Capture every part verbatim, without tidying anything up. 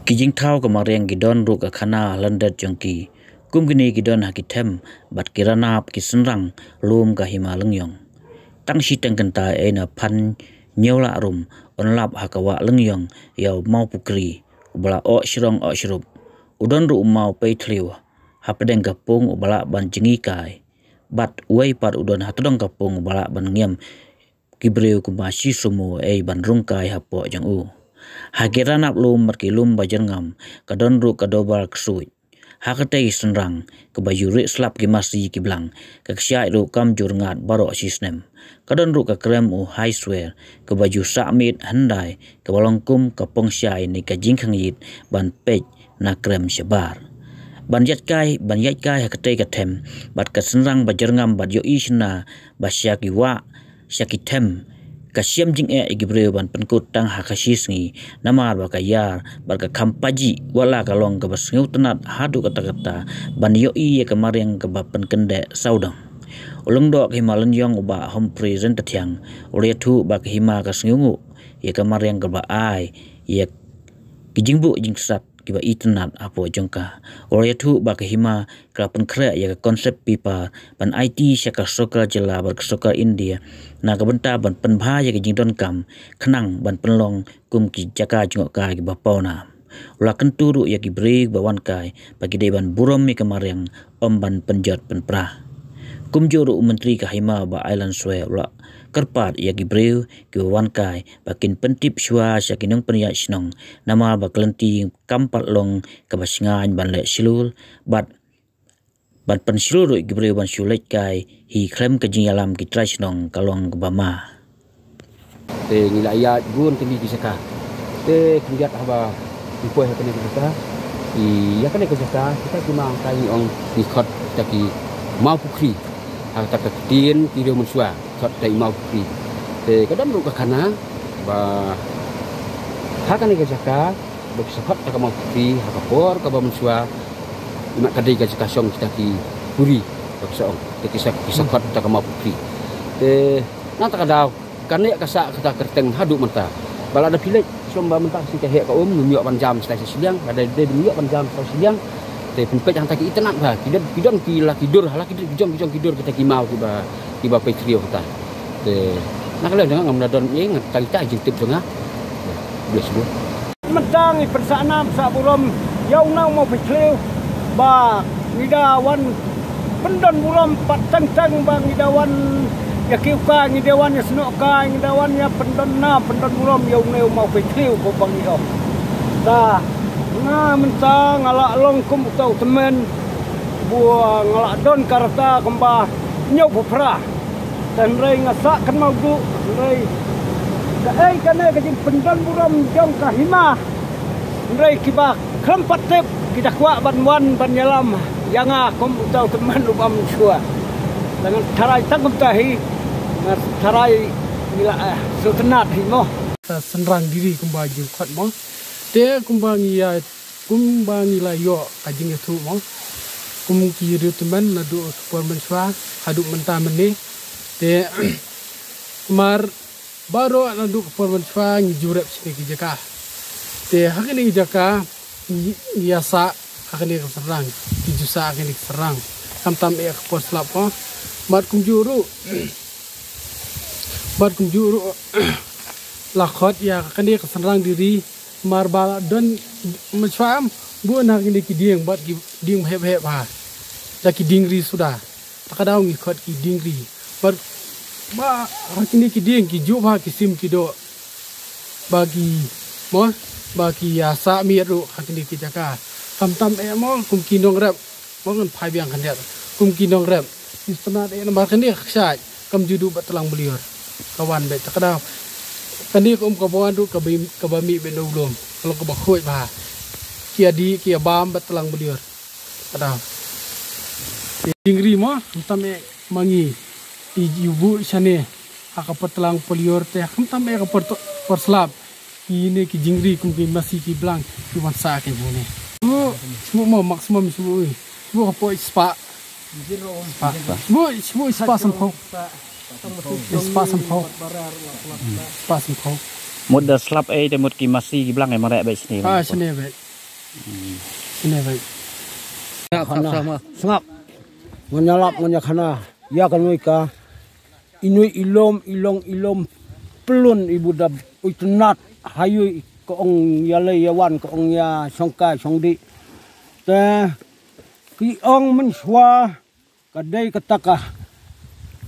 Ki jingthaw ka mariang ki don ruh ka khana lyndet jong ki. Kum kine ki don ha ki them bad ki ranap ki synrang lum ka hima lyngiong. Tang shi teng kynta ei na phan ñiew lah rum un lap ha ka wah lyngiong ïa u maw pukri uba la oh shrong oh shrup. U don ruh u maw pei thliew hapdeng ka pung uba lah ban jngi kai. Bad uwei pat u don ha tdong ka pung uba lah ban ngiam ki briew kumba shi sumo ei ban rung kai hapoh jong u. Ha ki ranap lum bad ki lum ba jyrngam ka don ruh ka dobar ksuid. Ha katei ki synrang kaba ju rieh slap ki masi ki blang, ka kshaid ruh kam ju rngat baroh shi snem. Ka don ruh ka krem u high swear kaba ju sah miet hyndai kaba long kum ka pongshai ne ka jingkhang ïit ban peit na krem shabar. Ban ïaid kai, ban ïaid kai ha katei ka them bad ka synrang ba jyrngam bad ïohi shynna ba sha ki wah sha ki them ka shem jingeh ïa ki briew ban pynkut tang ha ka shi sngi, namar ba ka ïar bad ka kham pajih, wat la ka long kaba sngewtynnat haduh katta katta ban ïohi ïa ka mariang kaba pynkyndeh sawdong. U lyngdoh ka hima lyngiong u Bah Humphrey Ryntathiang u la ïathuh ba ka hima ka sngewnguh ïa ka mariang kaba ai ïa ki jingbuh jingksat kiba itynnat hapoh jong ka. U la ïathuh ba ka hima ka la pynkhreh ïa ka concept paper ban aiti sha ka sorkar jylla bad ka sorkar India na ka bynta ban pynbha ïa ka jingdonkam khnang ban pynlong kum ki jaka jngohkai kiba pawnam. U la kyntu ruh ïa ki briew ba wan kai ba ki dei ban burom ïa ka mariang, ym ban pynjot pynpra. Kumjuh ruh u Myntri ka hima Bah Island Swe u la kyrpad ïa ki briew kiba wan kai ba kin pyntip shuwa sha ki nongpynïaid shnong, namar ba ka lynti kam pat long kaba shngaiñ ban leh shlur bad ban pynshlur ruh ïa ki briew ban shu leit kai hi khlem ka jingïalam ki trai shnong ka long kaba ma. Te ngi la ïaid bun tylli ki jaka. Te khyndiat haba ngi poi ha kane ka jaka, ïa kane ka jaka kita ki ma, ka ngi ong ngi khot kita ki maw pukri. Ha kata ka ktien ki riew mynshuwa, khot kita ki maw pukri. Te ka don ruh ka khana ba ha kane ka jaka ba ki sa khot kita ka maw pukri ha ka por kaba mynshuwa, imat ka dei ka jaka shong kita ki puri, ba ki sa ong. Te ki sa, ki sa khot kita ka maw pukri. Te nangta ka daw kane ka sah kata ka kyrteng haduh mynta. Ba lada phi leit shlem ba mynta ka sngi ka heh ka um, ngim ïoh ban jam shatai sha shiliang, lada dei ngim ïoh ban jam shatai shiliang. Te phin peit hangta ki itynnat bha, ki don, ki don ki la ki dur, ha la ki dur, ki jong, ki jong ki dur kita ki maw kiba, kiba pei thliew hangta. Te na ka liang jong nga ngam da don ei, nga tang ita jingtip jong nga. Bless you. Mynta ngi pynsah nam sah burom ïa u nongmawpyntiew ba ngi da wan pyndon burom pat teng teng ba ngi da wan ïa kiew kai, ngi da wan ïa snoh kai, ngi da wan ïa pyndon nam pyndon burom ïa une u mawpyntiew kumba ngi ong. Te nga mynta nga la long kum uta u tymmen ba nga la don ka rta kumba hynñiew phew phra. Te hynrei nga sah kynmaw duh, hynrei kaei kane ka jingpyndon burom jong ka hima. Hynrei kiba khlem pat tip ki da kwah ban wan ban ïalam ïa nga kum uta u tymmen uba mynshuwa. Te ngan tharai tang kumta hi, ngan tharai ngi la, eh, sngewtynnat hi mo. Ka synrang Diri kumba jingkhot mo. Te kumba ngi ïa, kumba ngi la ïoh ka jingïathuh mo, kum ki riew tymmen naduh ka por mynshuwa haduh mynta mynne. Te namar baroh naduh ka por mynshuwa ngi ju rep shane ki jaka. Te ha kane ki jaka ngi, ngi ïa sah ha kane ka synrang, ngi ju sah ha kane ka synrang. Khamtam tam eh ka por slap mo. Bad kumjuh ruh, bad kumjuh ruh la khot ïa kane ka synrang Diri. Namar ba don mynshuwa em bun ha kine ki dieng bad ki dieng ba hep hep ha. Da ki dieng ri suda. Ta ka daw ngi khot ki dieng ri. Bad ba ha kine ki dieng ki juh bha ki sim ki doh. Ba ki mo, ba ki ïa sah miet ruh ha kine ki jaka. Khamtam eh mo kum ki nongrep. Mo ngan phai biang khyndiat. Kum ki nongrep. Ki sngewtynnat eh namar kane ka kshaid kam ju duh bad tlang bliur. Ka wan beit ta ka daw. Kane ka um kaba wan ruh kaba, kaba mih beit na u lum. Ka long kaba khuid bha. Ki ïa dih ki ïa bam bad tlang bliur. Ta ka daw. Ki dieng ri mo, khamtam eh ma ngi. I ju buh shane ha ka por tlang bliur te khamtam eh ka por, por slap. Kine ki dieng ri kum ki masi ki blang ki wan sah ki hangne. Shu, shu mo maximum shu, shu ka poi spah. Spah. Shu, shu spah sanphew. Spah sanphew. Spah sanphew. Mut da slap eh te mut ki masi ki blang eh mareh beit shane. Ah, shane beit. Ine bai. Sngap, sngap, sngap. Ngan ïalap, ngan ïakhana ïa kane ka. Inui ilom, ilong, ilom plun ibu da u itynnad ha ïu ka ong ïalei ïawan, ka ong ïashongkai shongdih. Te ki ong mynshuwa ka dei kata ka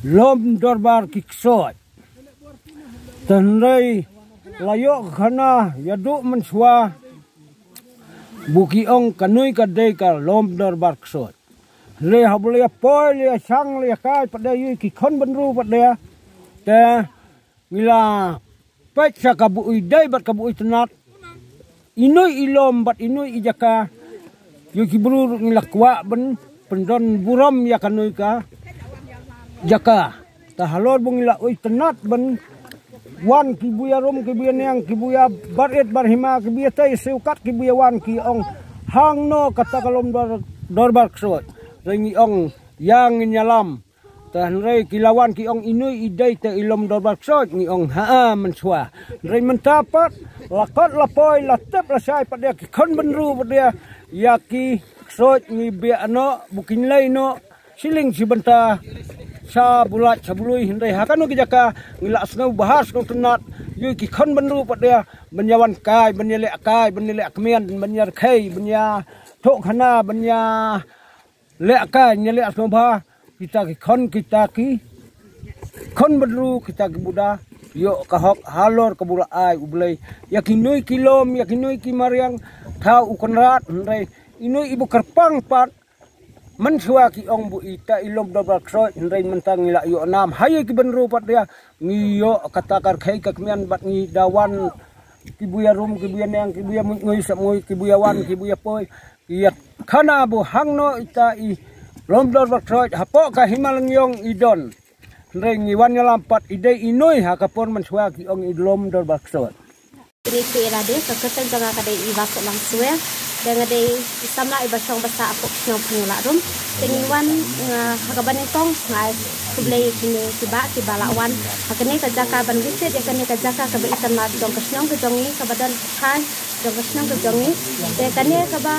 lum dorbar ki ksoid. Te hynrei la ïoh khana ïaduh mynshuwa bu ki ong kane ka dei ka lum dorbar ksoid. Hynrei haba la ïa poi, la ïa shang, la ïa kai pat de ïa ki khun bynriew pat de, te ngi la peit sha ka bu i dei bad ka bu i tynnad, inui i lum bad inui i jaka. Ïa ki briew ruh ngi la kwah ban pyndon burom ïa kane ka jaka. Te halor ba ngi la u itynnad ban wan ki bu ïarum, ki bu ïaniang, ki bu ïabarit bar hima, ki bu ïatei siew kat, ki bu ïawan, ki ong hangno kata ka lum dor-, dorbar ksoid. Te ngi ong ïa ngin ïalam. Te hynrei ki la wan ki ong inui i dei te i lum dorbar ksoid, ngi ong ha, a, mynshuwa. Hynrei mynta pat la kot la poi, la tip la shai pat de ki khun bynriew pat de ïa ki ksoid, ngi bia noh bu kin lei noh shilling shi bynta sha bu lait sha bu lui. Hynrei ha kano ki jaka ngi la sngewbha sngewtynnad ïa ki khun bynriew pat de ban ïawan kai, ban ïaleh kai, ban ïaleh kmen, ban ïarkhei, ban ïathuh khana, ban ïa leh kai, ïaleh sngewbha. Kita ki khun, kita ki khun bynriew, kita ki buda ïoh ka hok halor ka bu la ai U Blei ïa kine ki lum, ïa kine ki mariang. Thaw u Kynrad, hynrei inui ibu kyrpang pat. Mynshuwa ki ong bu i ta i lum dorbar ksoid, hynrei mynta ngi la ïoh nam ha ïa ki bynriew pat de. Ngi ïoh kata ka rkhei ka kmen bad ngi da wan ki bu ïarum, ki bu ïaniang, ki bu ïamut ngui sap ngui, ki bu ïawan, ki bu ïapoi. Ïa khana bu hangno ita i lum dorbar ksoid hapoh ka hima lyngngoh i don. Hynrei ngi wan ïalam pat i dei inui ha ka por mynshuwa ki ong i lum dorbar ksoid. Ini tu ira de ka kyrteng jong nga ka dei i Basoh Langswer. Te nga dei i samla i ba shong ba sah hapoh shnong Pynlahrum. Te ngi wan, nga, ha kaba nyngkong nga ai khublei ïa kine ki bah ki ba la wan ha kane ka jaka ban visit ïa kane ka jaka kaba itynnad jong ka shnong ka jong ngi, kaba don ha jong ka shnong ka jong ngi. Te kane kaba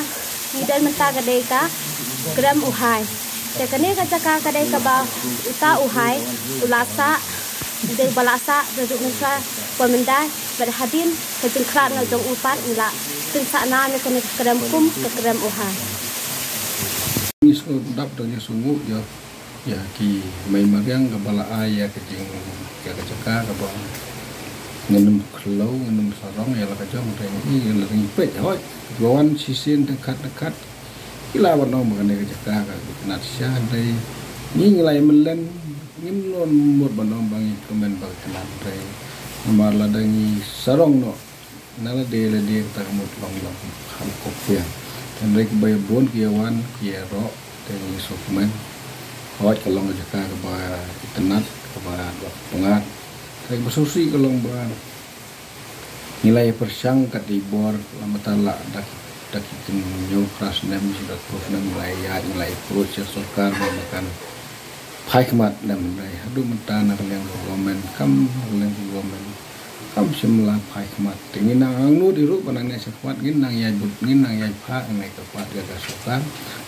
ngi don mynta ka dei ka Krem U Hai. Te kane ka jaka ka dei kaba uta U Hai u la sah, u dei ba la sah da ruh mynshuwa, ba myndai, bad hadien ka jingkhlad noh jong u pat ngi la pynsah nam ïa kane ka krem kum ka Krem U Hai. Ngi sngewdap da ngi sngewbha ïa ïa ki mei mariang kaba la ai ïa ka jing, ïa ka jaka kaba ngin ym khlaw, ngin ym sarong ïa la ka jong, te ngi la ngi peit hoi. Ba wan shisien dang khat dang khat ki la wan ong ba kane ka jaka ka itynnad shisha, te ngi ngi la ïa mlien, ngim lah mut ban ong ba ngi kmen ba ka itynnad, te namar lada ngi sarong noh na lade lade kata ka mut long long kham kok piang. Hynrei kiba ïa bun ki ïa wan ki ïaroh, te ngi sngewkmen. Hooid ka long ka jaka kaba itynnad, kaba doh pyngngad. Te kaba sngewsih ka long ba ngi la ïa pyrshang kat i bor, la mynta la da ki, da ki hynñiew phra snem, shi da phra snem ngi la ïa, ngi la ïa approach ïa sorkar ba kan phai khmat lem, hynrei haduh mynta na ka liang ka government, kam na ka liang ka government kam shym la phai khmat. Te ngin nang angnud hi ruh ba nang ïaid shakhmat, ngin nang ïaid bud, ngin nang ïaid phah, ngin ïaid shakhmat ïa ka sorkar,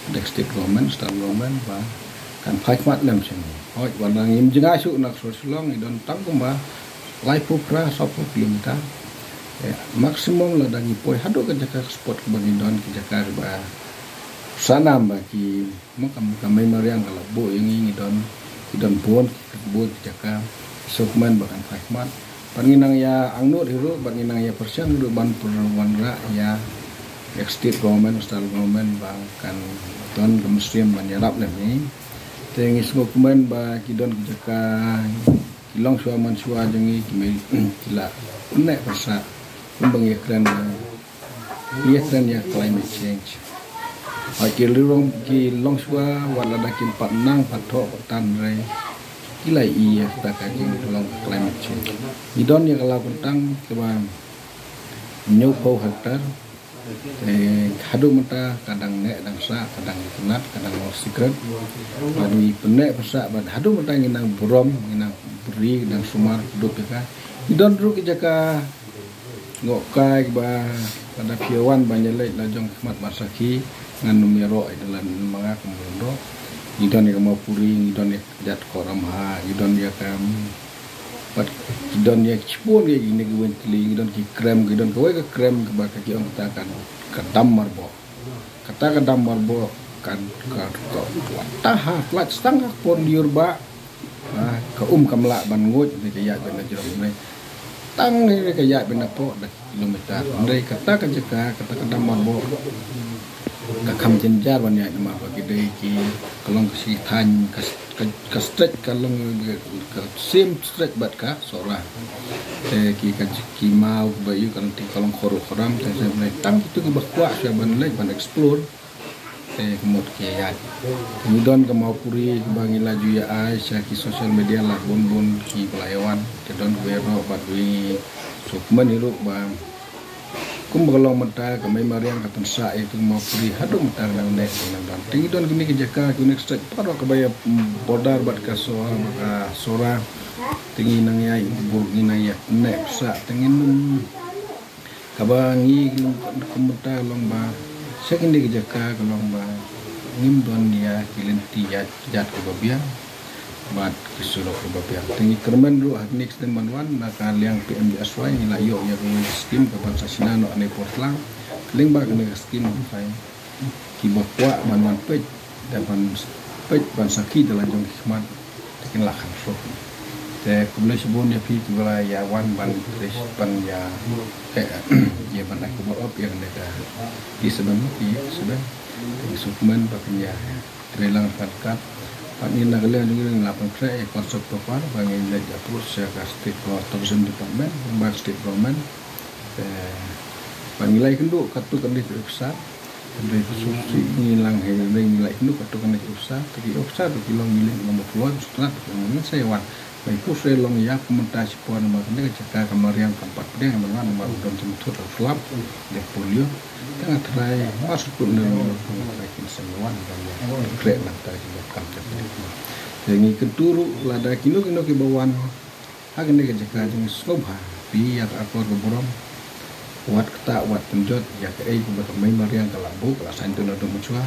ïa ka state government, central government, ba kan phai khmat lem sha ngi. Hooid, wat la ngim jngai shuh na ka sor Shillong, ngi don tang kumba laiphew phra, sawphew kilometer. Te maximum lada ngi poi haduh ka jaka ka spot kaba ngi don, ki jaka kiba sa nam ba ki Mo ka, ka mei mariang ka la buh ïa ngi, ngi don, ngi don bun, bun ki jaka, sngewkmen ba kan phai khmat. Bad ngi nang ïa angnud hi ruh, bad ngi nang ïa pyrshang hi ruh ban pynwanrah ïa, ïa ka state government, central government ba kan don ka mynsiem ban ïarap lem hi. Te ngi sngewkmen ba ki don ki jaka, ki longshuwa manshuwa jong ngi, ki mei, ki la pynneh pynsah, kumba ngi ïa kren ba Ïa kren ïa climate change. Ha ki long, ki longshuwa wat lada kim pat nang pat thoh pat tan re, ki la ïohi ïa kata ka jinglong climate change. Ngi don ïa ka law kyntang kaba hynñiewphew hektar. Te haduh mynta ka dang neh dang sah, ka dang itynnad, ka dang long secret. Bad ngi pynneh pynsah bad haduh mynta ngi nang burom, ngi nang bri, ngi nang sumar, dup ïa ka. Ngi don ruh ki jaka ngohkai ba Lada phi wan ban ïaleit la jong khmat ban sakhi, ngan nym ïaroh ïa la manga kumno. Ngi don ïa ka Mawpuri, ngi don ïa ka Jat Koram ha, ngi don ïa ka, bad ngi don ïa ki chipon ïa ki ne ki wen tli, ngi don ki krem, ngi don kawei ka krem kaba ka ki ong kata ka, ka dam marbo. Kata ka dam marbo ka, ka, ka, kata ha, plat stang ka por liur ba, ah, ka um kam lah ban nguid ne ka ïaid ban jrong ne. Tang ne ka ïaid ban poh da kilometer. Ndai kata ka jaka, kata ka dam marbo ka kham jynjar ban ïaid namar ba ki dei ki ka long ka shi thaiñ ka, ka, ka stretch ka long ka same stretch bad ka Sohra. Te ki ka ki maw ba ïu ka long ti ka long Khoruk Khoram te se ndai tang kitu kiba kwah sha ban leit ban explore. Te ka mut ki ïaid. Ngi don ka Mawpuri kaba ngi la ju ïa ai sha ki social media la bun bun kiba la ïa wan. Te don kaba ïaroh bad ngi sngewkmen hi ruh ba kumba ka long mynta ka mei mariang ka pynsah ïa ka Mawpuri haduh mynta ka nang neh ka nang don. Te ngi don kine ki jaka kine ki stretch baroh kaba ïa border bad ka Sohra, bad ka Sohra. Te ngi nang ïa bur ngi nang ïa neh pynsah te ngi nym Kaba ngi kum mynta ka long ba sha kine ki jaka ka long ba ngim don ïa ki lynti ïaid jat kiba biang bad ki surok kiba biang. Te ngi kyrmen ruh ha kine ki snem ban wan na ka liang P M G S Y ngi la ïoh ïa ka skim kaba sa shna noh ne por tlang. Lyngba kane ka skim kiba kwah ban wan peit da ban peit ban sakhi da la jong ki khmat. Te kin lah khan suk. Te khublei shibun ïa phi kiba la ïa wan ban peit ban ïa, eh, ïa ban ai khubor ap ïa kane ka ki sdang ki sdang. Te sngewkmen ba kin ïa trei lang ryngkat. Bad ngi na ka liang jong ngi la pyntrei ïa concept paper ba ngi leit approach ïa ka state tourism department, ba state government. Te bad ngi la ïakynduh katto katne ki officer. Hynrei ka suk si ngi lang hynrei ngi la ïakynduh katto katne ki officer, te ki officer ruh ki long ngi leh number four, sutrat ki long ngi sa ïa wan. Ba i pus re long ïa kum mynta shipor namar kane ka jaka ka mariang kam pat pdiang namar namar don jingmyntut ka slap de polio. Te nga tharai mar shu kut ne long ka tharai kin sa ïa wan ban ïa khreh nangta ki jaka kam jaka. Te ngi kyntu ruh lada kino kino kiba wan Ha kane ka jaka jong ngi sngewbha phi ïa ka akor ka burom. Wat ktah wat pynjot ïa kaei kaba ka mei mariang ka la buh ka la saiñ tu na dong mynshuwa.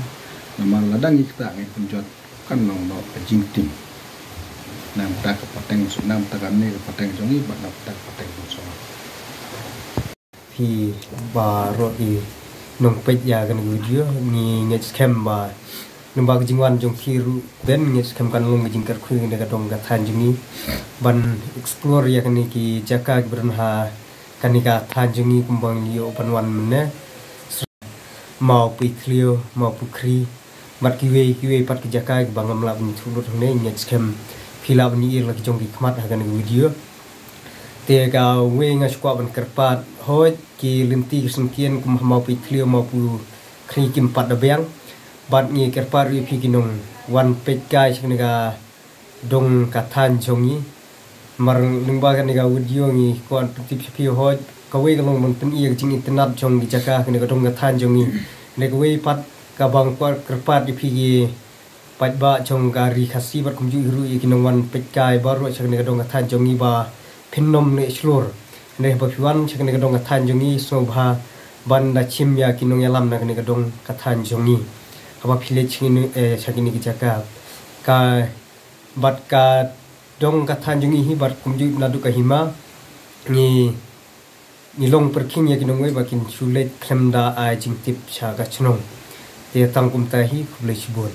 Namar lada ngi ktah ngi pynjot kan long noh ka jingtim. Namar ka pateng, namar kane ka pateng jong ngi bad namar ka pateng mynshuwa. Phi baroh ki nongpeit ïa kane ka video, ngi ngeit skhem ba lyngba ka jingwan jong phi ruh, ngi ngeit skhem kan long ka jingkyrkhu ïa kane ka dong ka thaiñ jong ngi ban explore ïa kane ki jaka kiba don ha kane ka thaiñ jong ngi kumba ngi ïoh ban wan mynne. Mawpeithliew, Mawpukhri, bad kiwei kiwei pat ki jaka kiba ngam lah ban ïathuh lut hangne, ngi ngeit skhem phi lah ban ïohi la ki jong ki khmat ha kane ka video. Te kawei nga shu kwah ban kyrpad, hooid ki lynti ki syngkien kum ha Mawpeithliew, Mawpukhri kim pat da biang. Bad ngi kyrpad ruh ïa phi ki nongwan peit kai sha kane ka dong ka thaiñ jong ngi. Namar lyngba kane ka video ngi kwah pyntip sha phi, hooid kawei ka long ban pyni ïa ka jingitynnad jong ki jaka kane ka dong ka thaiñ jong ngi. Hynrei kawei pat kaba nga kwah kyrpad ïa phi ki paidbah jong ka Ri Khasi bad kumjuh hi ruh ïa ki nongwan peit kai baroh sha kane ka dong ka thaiñ jong ngi ba phin nym leh shlur. Hynrei haba phi wan sha kane ka dong ka thaiñ jong ngi sngewbha ban da shim ïa ki nongïalam na kane ka dong ka thaiñ jong ngi. Haba phi leit sha kine, eh, sha kine ki jaka ka bad ka dong ka thaiñ jong ngi hi bad kumjuh naduh ka hima ngi ngi long pyrkhing ïa ki nongwei ba kin shu leit khlem da ai jingtip sha ka chnong. Te tang kumta hi, khublei shibun.